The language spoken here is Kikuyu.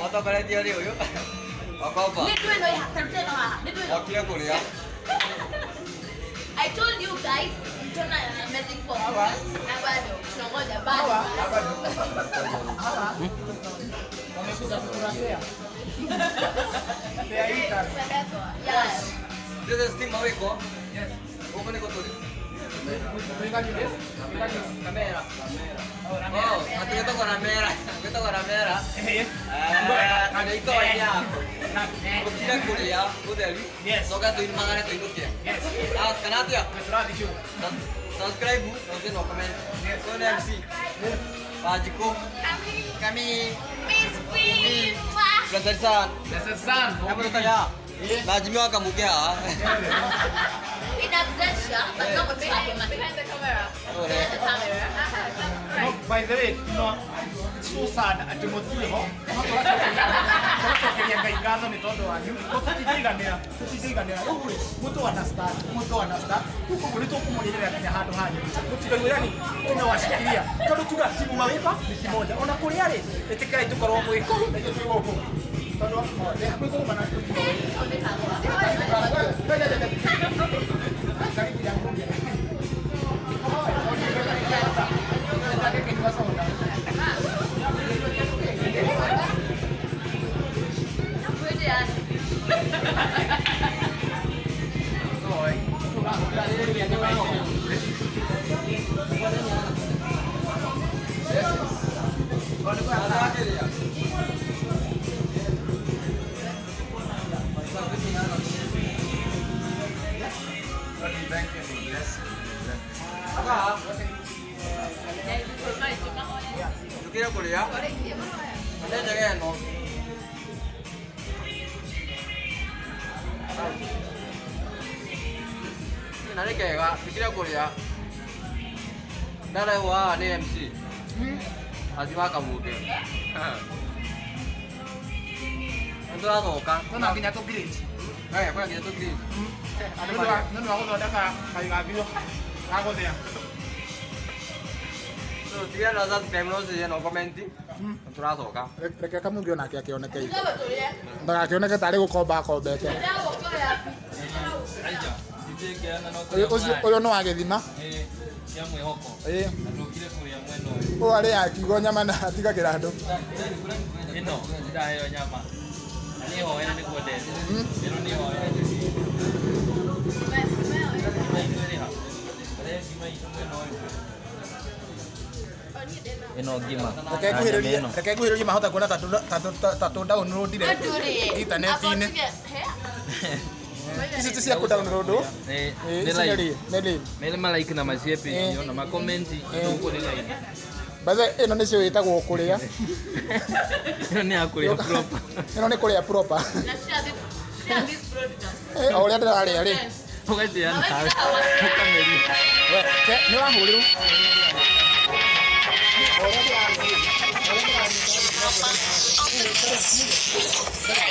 Watongoretio nĩ ũyũ. Wakomba. Nĩ ndũ ĩno ĩha, ta ruta ĩno haha. Nĩ ndũ ĩno. Okire kũrĩa. I told you guys, mtaona amazing performance. Na bado tunangoja bado. Wamekuja kuturashia. They are eaters. Yeah. This is Team Mawiko. Yes. Gũkũ nĩkũ tũrĩ? Kamera. Oh, atĩ gwĩtagwo Ramera. Gwĩtagwo Ramera. Eh, na nĩ itonya. Gũkire kũrĩa gũtheri. Yes. Coka tũinumagane tũinũke. Yes. Ah, kana atĩa? Tũrathiĩ show. Subscribe, na no comment. Yes. Ũyũ nĩ MC. Wanjikũ. Kami. Miss Queen. Mwah. Blessed Son. Blessed Son. Hamwe ya. Na Jimmy wa Kamuke haha. In absentia, but not what's happening. Behind the camera. Behind the camera. No, by the way, no, it's so sad atĩ mũtirĩ ho. No tũracokeria Ngai ngatho nĩ tondũ wanyu. No tũtingĩiganĩra, tũtingĩiganĩra. Rĩu rĩ, mũtũ understand, mũtũ understand. Rĩu koguo nĩ tũkũmũrĩrĩra nginya handũ hanyu. Mũtikaigua yani tunawashikilia. Tondũ tuga timu mawĩka ni kimoja. Ona kũrĩa rĩ, ĩtĩkĩrai tũkorwo mwĩ kũu na ithuĩ twĩ gũkũ. Tondũ nĩ hakuhĩ kũrũmana Kwende yani. Njũkire kũrĩa. Na njege ĩno. Na nĩ kega, njũkire kũrĩa. Ndarehwo haha nĩ MC. Athi wa Kamunge. Nĩ tũrathoka. Kwĩna nginya tũ glitch. Eh, kwĩna nginya tũ glitch. Nĩ ũndũ wa gũthondeka kaigambio ga gũthĩa. So, tigĩrĩra nĩ wa subscribe na ũcirie na ũcomment. Nĩ tũrathoka. Reke Kamungi onake akĩoneke ithe. Ngaba tũrĩe. Ndagakĩoneke tarĩ gũkomba akombete. Ũyũ ũcio ũyũ nĩ wa gĩthima. Cia mwĩhoko Ĩĩ. na ndũkire kũrĩa mwena ũyũ. Ũyũ arĩaga akiugo nyama na atigagĩra andũ. Ĩno ndaheo nyama na nĩ hoere nĩguo ndethe. Ĩno nĩ hoere. Ngima itũ ĩrĩ ha? Rehe ngima itũ mwena ũyũ. Ĩno ngima. Reke Na nyama nguhĩrĩrie ĩno. reke nguhĩrĩrie mahota kuona ta tũ downloadire intaneti-inĩ. Ici ti cia kũ download. Ĩ, Ĩ, nĩ ici nĩ live. rĩ nĩ rĩ. Mere malike na mashare page Ĩ. ĩyo na makomenti Ĩ. gũkũ nĩ live. By the way, ĩno nĩcio ĩtagwo kũrĩa. Ĩno nĩ ya kũrĩa proper. Ĩno nĩ kũrĩa proper. Na share this broadcast. Ĩ, o ũrĩa ndĩrarĩa rĩ. Ũgacĩa nawe ũkameria. We, ke nĩ ũrahũrĩrwo. O ũrĩa ndĩrarĩa rĩ. O ũrĩa ndĩrarĩa.